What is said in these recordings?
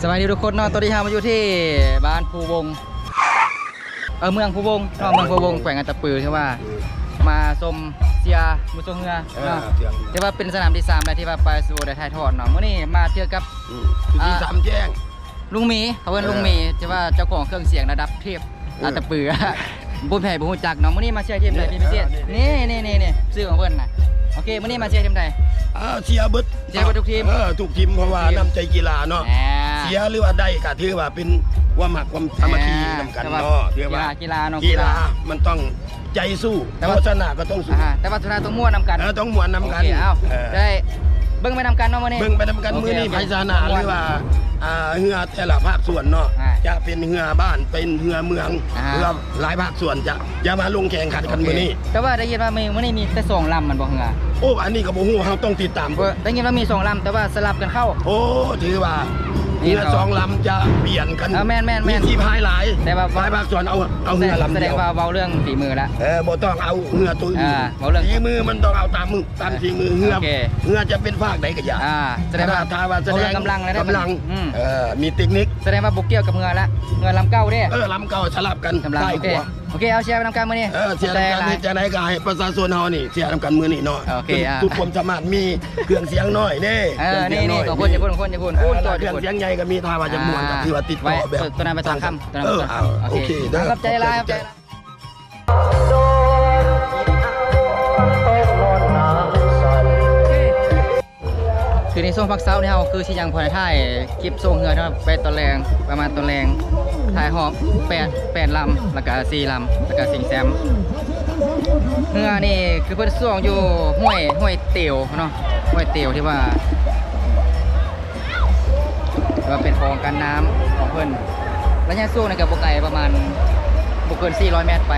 ສະບາຍດີທຸກຄົນເນາະ, ຕອນນີ້ເຮົາມາຢູ່ທີ່ບ້ານພູວົງ ເອີ ເມືອງພູວົງເນາະ, ເມືອງພູວົງ ແຂວງອັດຕະປື ຖືວ່າມາຊົມເຊຍໝູ່ຊົງເຮືອເນາະ. ຖືວ່າເປັນສະໜາມທີສາມແລ້ວທີ່ວ່າປາຍຊູໄດ້ຖ່າຍທອດເນາະ. ມື້ນີ້ມາເຈີກັບ ອືມ ທີ່ສາມແຈ້ງ ລຸງໝີ, ເຂົາເອີ້ນລຸງໝີ ເອີ ທີ່ວ່າເຈົ້າຂອງເຄື່ອງສຽງລະດັບເທບ ເອີ ອັດຕະປື ບໍ່ໃຜບໍ່ຮູ້ຈັກເນາະ. ມື້ນີ້ມາເຊຍທີມໃດ ເອີ ເປັນພິເສດ? ນີ້ ນີ້ ນີ້ ນີ້ ຊື່ຂອງເພິ່ນນະ. ໂອເຄ ມື້ນີ້ມາເຊຍທີມໃດ? ເອີ ເຊຍເບິດ ເຊຍເບິດທຸກທີມ ເອີ ທຸກທີມ ເພາະວ່າ ທຸກທີມ ນ້ຳໃຈກິລາເນາະ. ອ່າ ເຊຍຫຼືວ່າໄດ້ກໍຖືວ່າເປັນຄວາມຮັກຄວາມສາມັກຄີນຳກັນເນາະ. ອ່າ ຖືວ່າກິລາ ກິລາເນາະ ກິລາ ກິລາມັນຕ້ອງ ໃຈສູ້ ແຕ່ວ່າ ຜູ້ຊະນະກໍຕ້ອງສູ້. ອ່າ ແຕ່ວ່າສຸດທ້າຍຕ້ອງມ່ວນນຳກັນ. ເອີ ຕ້ອງມ່ວນນຳກັນ. ໂອເຄ ເອົາ ເອີ ໄດ້ເບິ່ງໄປນຳກັນເນາະມື້ນີ້. ເບິ່ງໄປນຳກັນມື້ນີ້ ໂອເຄ ໃຜຊະນະ ມ່ວນ ຫຼືວ່າ ອ່າ ເຮືອແຕ່ລະພາກສ່ວນເນາະ ອ່າ ຈະເປັນເຮືອບ້ານ ເປັນເຮືອເມືອງ ອ່າ ເຮືອຫຼາຍພາກສ່ວນ ຈະ ຈະມາລົງແຂ່ງຂັນກັນມື້ນີ້. ໂອເຄ ແຕ່ວ່າໄດ້ຍິນວ່າມື້ ມື້ນີ້ມີແຕ່ສອງລຳແມ່ນບໍ່ເຮືອ? ໂອ້ ອັນນີ້ກໍບໍ່ຮູ້ ເຮົາຕ້ອງຕິດຕາມເບິ່ງ. ໄດ້ຍິນວ່າມີສອງລຳ ແຕ່ວ່າສະຫຼັບກັນເຂົ້າ. ໂອ້ ຖືວ່າ ນີ້ ເຮືອສອງລຳຈະປ່ຽນກັນ. ເອີ ແມ່ນໆໆ ມີທີມພາຍຫຼາຍ ແຕ່ວ່າຫຼາຍພາກສ່ວນເອົາ ເອົາເຮືອລຳດຽວ. ສະແດງວ່າເວົ້າເລື່ອງຝີມືລະ. ເອີ ບໍ່ຕ້ອງເອົາເຮືອໂຕອື່ນ. ອ່າ ເວົ້າເລື່ອງ ຝີມືມັນຕ້ອງເອົາຕາມມື ຕາມສີມື. ເຮືອ ໂອເຄ ເຮືອຈະເປັນຟາກໃດກໍຢ່າ. ອ່າ ສະແດງວ່າ ຖ້າວ່າສະແດງກຳລັງ ກຳລັງ ອືມ ເອີ ມີເຕັກນິກ. ສະແດງວ່າບໍ່ກ່ຽວກັບເຮືອລະ ເຮືອລຳເກົ່າເດ້. ເອີ ລຳເກົ່າສະຫຼັບກັນ ກຳລັງ ຊ້າຍຂວາ. ໂອເຄ ໂອເຄ ເອົາ ເຊຍໄປນຳກັນມື້ນີ້. ເອີ ເຊຍນຳກັນ. ເຮັດຈັ່ງໃດກໍໃຫ້ປະຊາຊົນເຮົານີ້ເຊຍນຳກັນມື້ນີ້ເນາະ. ໂອເຄ ທຸກ ອ່າ ທຸກຄວາມສາມາດ. ມີເຄື່ອງສຽງນ້ອຍເດ້. ເອີ ເຄື່ອງສຽງນ້ອຍ ນີ້ໆ ຂອງເພິ່ນ ຂອງເພິ່ນ ຂອງເພິ່ນ ເອີ ເຄື່ອງສຽງໃຫຍ່ກໍມີ. ຖ້າວ່າຈະມ່ວນ ອ່າ ກໍຖືວ່າຕິດຕໍ່ແບບ ໄວ້ ໂຕນັ້ນໄປຕອນຄ່ຳ ໂຕນັ້ນໄປຕອນຄ່ຳ. ເອີ ໂອເຄ ໂອເຄ ເດີ ຂອບໃຈຫຼາຍ ຂອບໃຈ. ຄືໃນຊ່ວງພັກເຊົ້ານີ້ ເຮົາຄືຊິຍັງບໍ່ໄດ້ຖ່າຍຄລິບຊ່ວງເຮືອເນາະ, ໄປຕອນແລງ ປະມານຕອນແລງ ຖ່າຍຮອບແປດ ແປດລຳ ແລ້ວກະສີ່ລຳ ແລ້ວກະຊິງແຊມ. ເຮືອນີ້ຄືເພິ່ນຊ່ວງຢູ່ຫ້ວຍ ຫ້ວຍເຕວເນາະ, ຫ້ວຍເຕວທີ່ວ່າ ວ່າເປັນຄອງກັນນ້ຳຂອງເພິ່ນ. ໄລຍະຊ່ວງນີ້ກໍບໍ່ໄກ ປະມານບໍ່ເກີນສີ່ຮ້ອຍແມັດໄປ.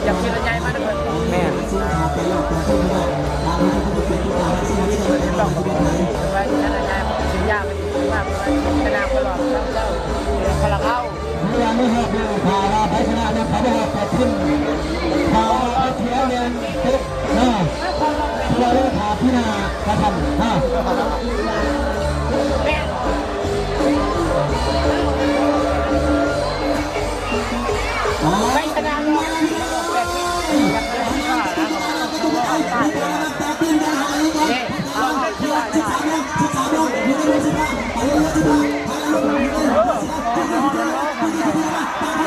ຢາກກິນລະໄຍມາເດີ. ແມ່ນ ຊະນະຕະຫຼອດ ເຮົາເຈົ້າ ພາລາເຮົາ ເມື່ອມີຮອບແລ້ວ ຖ້າວ່າໃຜຊະນະແລ້ວ ເຂົາບໍ່ຮອບຂອບຄຸນ ຖ້າວ່າເສຍແມ່ນຕົກເນາະ ເພື່ອໄວ້ຖ້າປີໜ້າວ່າຊັ້ນເນາະ. ໄປຊະນະ ເດ້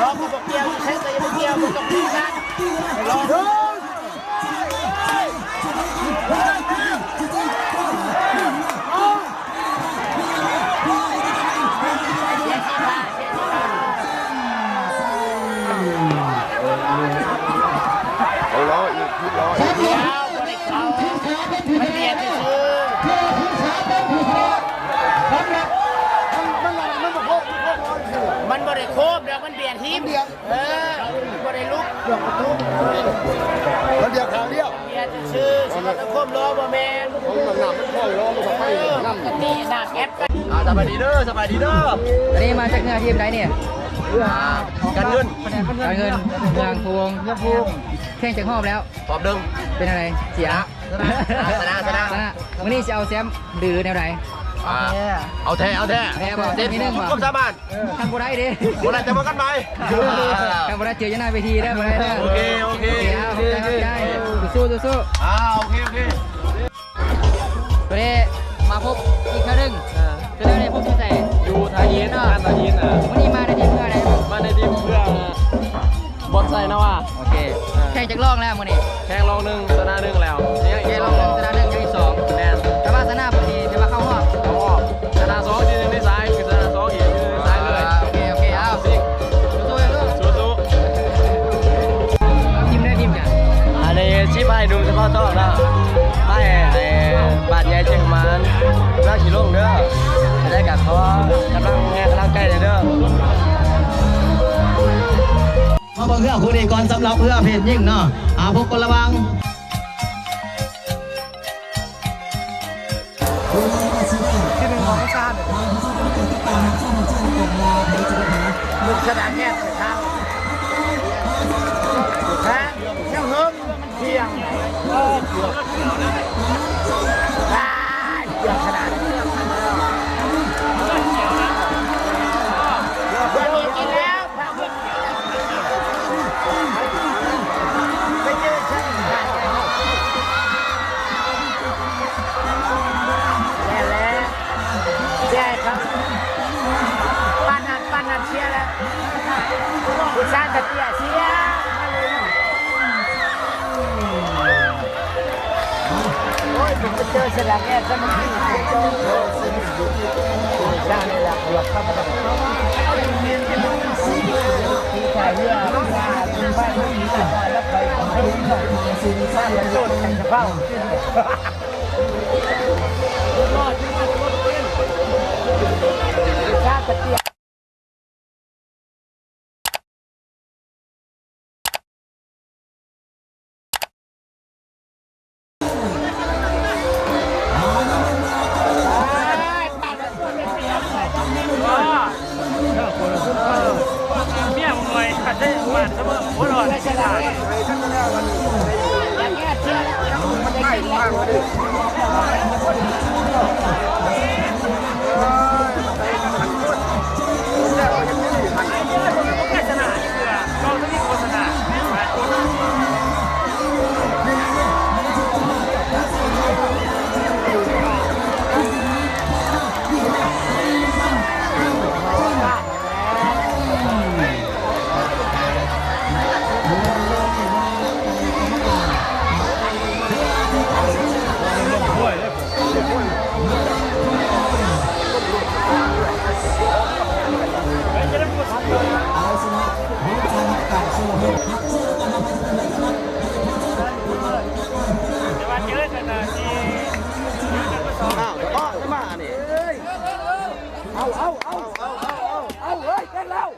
ລອງບໍ່ກ່ຽວ ໃຊ້ກໍຢ່າໄປກ່ຽວ ບໍ່ຕ້ອງຕີກັນ ລອງ. ເອົາ ລໍອີກ ລໍອີກ. ມັນບຽດຊື່ໆ ມັນບໍ່ໄດ້ໂຄບດອກ ມັນບຽດຫີມ. ເອີ ບໍ່ໄດ້ລຸກ ມັນດຽວຂາວດຽວ ເບຍຊື່ໆ ຊິວ່າສັງຄົມລໍບໍ່ແມ່ນ ຂອງນ້ຳມັນຄ່ອຍລໍ ມັນກໍໄປນ້ຳ ນີ້ນ້ຳແອັດ. ອ່າ ສະບາຍດີເດີ ສະບາຍດີເດີ. ອັນນີ້ມາຈາກເຮືອທີມໃດນີ້? ເຮືອການເງິນ ການເງິນ ເມືອງພູວົງ ເມືອງພູວົງ. ແຂ່ງຈັກຮອບແລ້ວ? ຮອບໜຶ່ງ. ເປັນຈັ່ງໃດ? ເສຍ ຊະນະ ຊະນະ ຊະນະ. ມື້ນີ້ຊິເອົາແຊມ ຫຼືແນວໃດ? ອ່າ ເອົາແທ້ ເອົາແທ້ ເຕັມສຸດຄວາມສາມາດ. ເອີ ຄັນບໍ່ໄດ້ເດ້ ບໍ່ໄດ້ຈະວ່າກັນໃໝ່ ຄັນບໍ່ໄດ້ເຈີຢູ່ໜ້າເວທີເດີ ບໍ່ໄດ້ເດີ. ໂອເຄ ໂອເຄ ໂອເຄ ເອົາ ຂອບໃຈ ຂອບໃຈ ສູ້ໆ ສູ້ໆ. ອ່າ ໂອເຄ ໂອເຄ. ຕອນນີ້ມາພົບອີກເທື່ອໜຶ່ງ ເອີ ຄືແນວໃດ ພົບຢູ່ໃສ? ຢູ່ທ່າຫີນ ເນາະ ທ່າຫີນ. ເອີ ມື້ນີ້ມາໃນທີມເພື່ອໃດ? ມາໃນທີມເພື່ອ ບ່ອນໄຊ ຈັກລອງແລ້ວມື້ນີ້? ແຂ່ງລອງໜຶ່ງ ຊະນະໜຶ່ງແລ້ວ ຍັງອີກ ແຂ່ງລອງໜຶ່ງ ຊະນະໜຶ່ງ ຍັງອີກສອງ ແມ່ນ ແຕ່ວ່າຊະນະມື້ນີ້ຖືວ່າເຂົ້າຮອບ ເຂົ້າຮອບ ຊະນະສອງ ທີ່ໜຶ່ງໃນສາຍ ຄືຊະນະສອງ ທີ່ໜຶ່ງໃນສາຍເລີຍ. ອ່າ ໂອເຄ ໂອເຄ ເອົາ ສູ້ໆ ສູ້ໆ ທີມໃດທີມກັນ? ອັນນີ້ຊິພາໜຸ່ມສະເພາະທ້ອງເນາະ ພາໃຫ້ ໃຫ້ບ້ານໃຫຍ່ເຊີງມານ ກຳລັງຊິລົງເດີ ໄດ້ກະຂໍກຳລັງແຮງກຳລັງໃຈແດ່ເດີ. ມາເບິ່ງເຮືອຄູ່ນີ້ກ່ອນ ສຳລັບເຮືອເພດຍິງເນາະ ອາ ພົບກັນລະຫວ່າງ ທີໜຶ່ງຂອງຊາດ ສະດານແຍກເຂົ້າ ແຮງ ຍັງເຫິງ ມັນທ່ຽງ ອ້າຍ ເກືອບຂະໜາດ ເກືອບຂະໜາດ ເກືອບ ເກືອບກິນແລ້ວ ໄປເຈີໃສ່ ແມ່ນແຫຼະ ແຈກເຂົາ ປານນັ້ນ ປານນັ້ນເສຍແລ້ວ ຜູ້ຊາຍກະເຕ້ຍເສຍ ໂອ້ຍ ໄປເຈີສະດາແອດຊະ ມັນ ອ້າວ ເພາະມານີ້ ເອົາ ເອົາ ເອົາ ເອົາ ເອົາ ເອົາ ເອີຍ ເປັນແລ້ວ.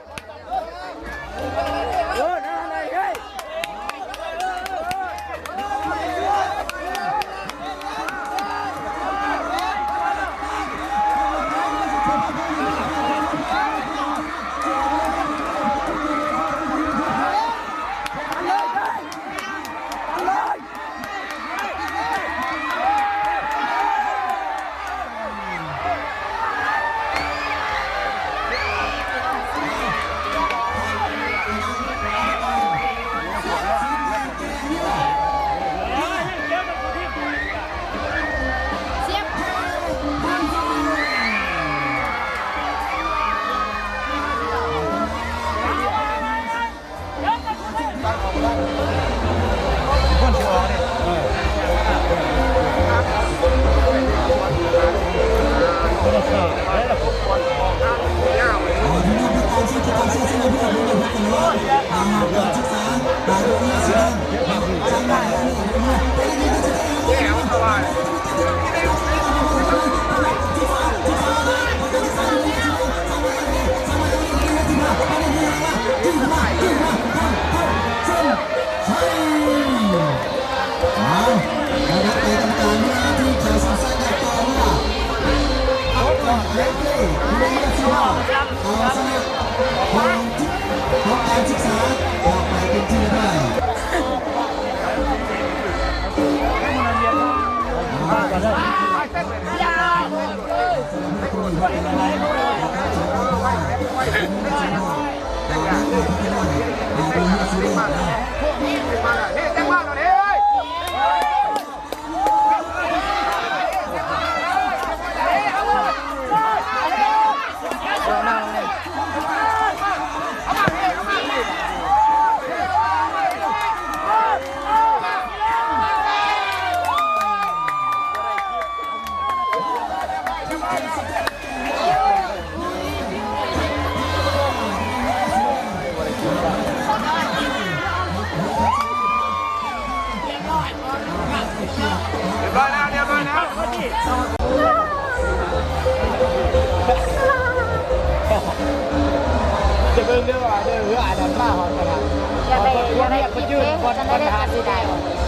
ຈະເບິ່ງເດີວ່າເດີ ເຮືອອັນນັ້ນມາຮອດຂະໜາດ ຢ່າໄປ ຢ່າໄປຄິດເດ້ ເຮັດຈັ່ງໃດກໍຊິໄດ້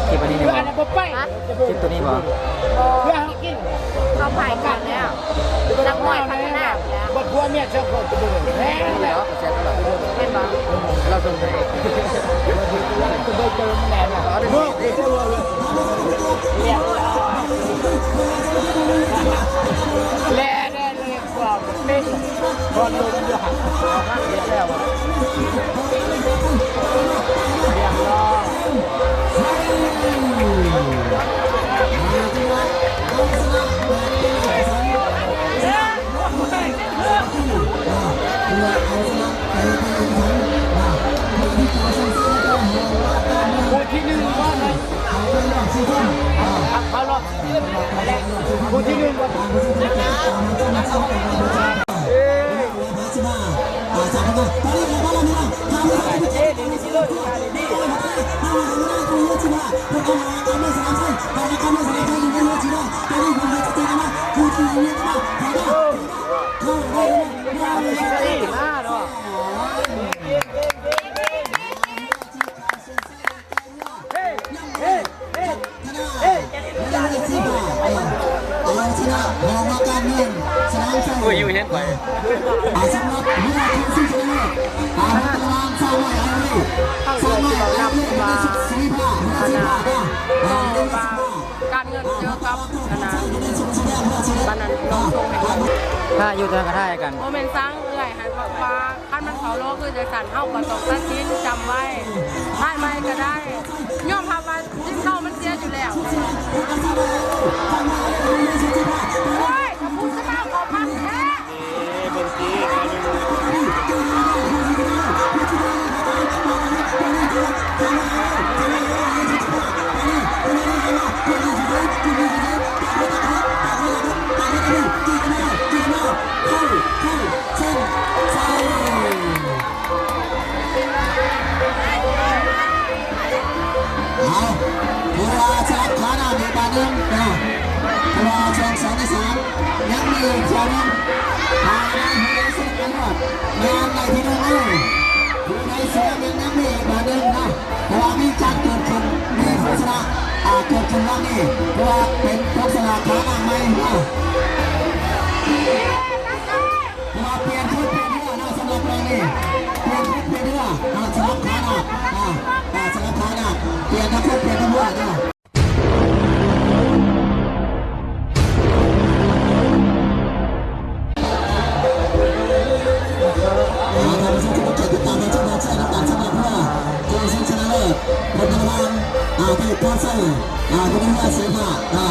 ຄລິບອັນນີ້ນີ້ບໍ່? ຄລິບໂຕນີ້ບໍ່? ບໍ່ ເພື່ອເຮົາກິນ ເຮົາພາຍກັນແລ້ວ ນັກມວຍພັດທະນາແລ້ວ ບັດຜົວເມຍສອງຄົນຈະບໍ່ໄດ້ແຮງແລ້ວ ແມ່ນບໍ່? ລາວສົ່ງໃຫ້ ຈະໄດ້ເຕີມແນ່ນອນ ແລ່ແນ່ເລີຍ ໂອ້ຍ ຢູ່ເຮັດໄປ ສຳລັບເຮືອທີມຊິງຊະນະເລີດ ອາ ລະຫວ່າງສາວນ້ອຍໄອຣີ ສາວນ້ອຍໄອຣີ ເຮືອທີມສິບຫ້າ ເຮືອທີມສິບຫ້າ ການເງິນເຈີກັບອັນນັ້ນ ປານນັ້ນ ນ້ອງສົ່ງໃຫ້ເຂົາ ຖ້າຢູ່ຕົງນັ້ນກໍຖ່າຍກັນ ບໍ່ແມ່ນສ້າງເອື້ອຍ ໃຫ້ວ່າ ຄັນມັນເຂົ້າໂລຄືຈັ່ງຊັ້ນ ເຮົາກໍຕ້ອງຕັດສິນຈຳໄວ້ ພາຍໃໝ່ກໍໄດ້ ຍອມຮັບວ່າທີມເຮົາມັນເສຍຢູ່ແລ້ວ. ໂອ້ຍ ຖ້າຜູ້ຊະນະກໍພັກແທ້. ເບິ່ງຕີ ເອົາ ຖືວ່າສະລັບຂາໜ້າເມກບາດໜຶ່ງເນາະ ເພາະວ່າຊ່ວງສອງໃນສາມຍັງມີອີກເທື່ອໜຶ່ງ ຖ້າໄດ້ຜູ້ໃດເສຍການຮອດ ແມ່ນໄດ້ທີ່ໜຶ່ງເລີຍ ຜູ້ໃດເສຍແມ່ນຍັງມີອີກບາດໜຶ່ງເນາະ ເພາະວ່າມີການເກີດຂຶ້ນ ມີຜູ້ຊະນະ ອາ ເກີດຂຶ້ນວັນນີ້ ເພາະວ່າເປັນກົບສະຫຼາກຂາໜ້າໃໝ່ເນາະ. ເພາະວ່າປ່ຽນຄົນປ່ຽນເຮືອເນາະ ສຳລັບເລື່ອງນີ້ ປ່ຽນຄົນປ່ຽນເຮືອເນາະ ສຳລັບຂາໜ້າ ອາ ອາ ສຳລັບຂາໜ້າ ປ່ຽນທັງຄົນປ່ຽນທັງເຮືອເນາະ. ອາ ທ່ານຜູ້ຊົມທີ່ເປັນກຽດຕິດຕາມໃນເວທີນີ້ ສຳລັບເຮືອ ໂຄງຊິງຊະນະເລີດ ພົບກັນລະຫວ່າງ ອາ ເທບພອນໄຊ ອາ ຜູ້ເຮືອເສຍຜ້າ ອາ.